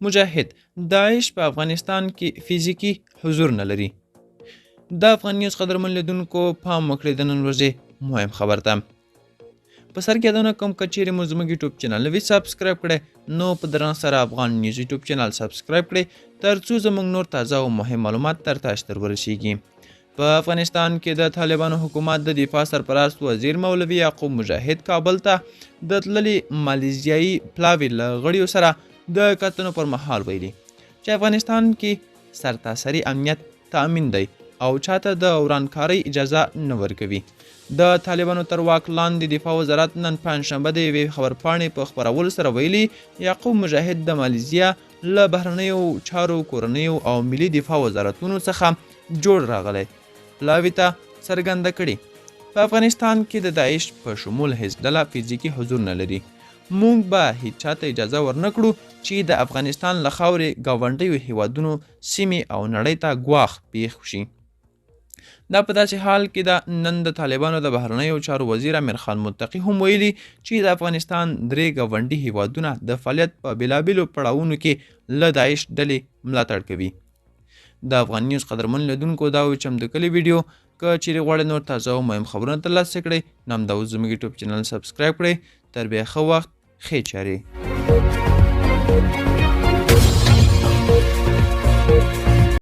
مجاهد: داعش په افغانستان کې فزیکي حضور نه لري. د افغان نیوز قدرمن لیدونکو، پام وکړئ د نن ورځې مهم خبر ته. په سر کې یادونه کوم، که چیرې مو زموږ یوټیوب چینل نه وي subscribe کړی، نو په درنښت سره افغان نیوز یوټیوب چینل subscribe کړئ، ترڅو زموږ نور تازه او مهم معلومات تر تاسو ته ورسیږي. په افغانستان کې د طالبانو حکومت د دفاع سرپرست وزیر مولوي یعقوب مجاهد کابل ته د تللي مالیزیایي پلاوي له غړیو سره د کتنو پر مهال ویلي چې افغانستان کې سرتاسري امنیت تأمین دی او چاته د ورانکارۍ اجازه نه ورکوي. د طالبانو تر واک لاندې دفاع وزارت نن پنجشنبه د یوې خبرپاڼې په خپرولو سره ویلي، یعقوب مجاهد د مالیزیا له بهرنیو چارو، کورنیو او ملي دفاع وزارتونو څخه جوړ راغلی پلاوي ته څرګنده کړې، په افغانستان کې د داعش په شمول هیڅ ډله فزیکي حضور نه لري. موږ به هیچا ته اجازه ورنه کړو چې د افغانستان له خاورې ګاونډیو هیوادونو، سیمې او نړۍ ته ګواښ پیښ شي. دا په داسې حال کې ده، نن د طالبانو د بهرنیو چارو وزیر امیر خان متقي هم ویلي چې د افغانستان درې ګاونډي هیوادونه د فعالیت په بېلابېلو پړاوونو کې له داعش ډلې ملاتړ کوي. د افغان نیوز قدرمن لیدونکو، دا و چمتو کړې ویډیو. که چیرې غواړئ نور تازه او مهم خبرونه ترلاسه کړئ، نو همدا اوس زموږ یوټیوب چینل subscribe کړئ. تر بیا ښه وخت، ښې چارې.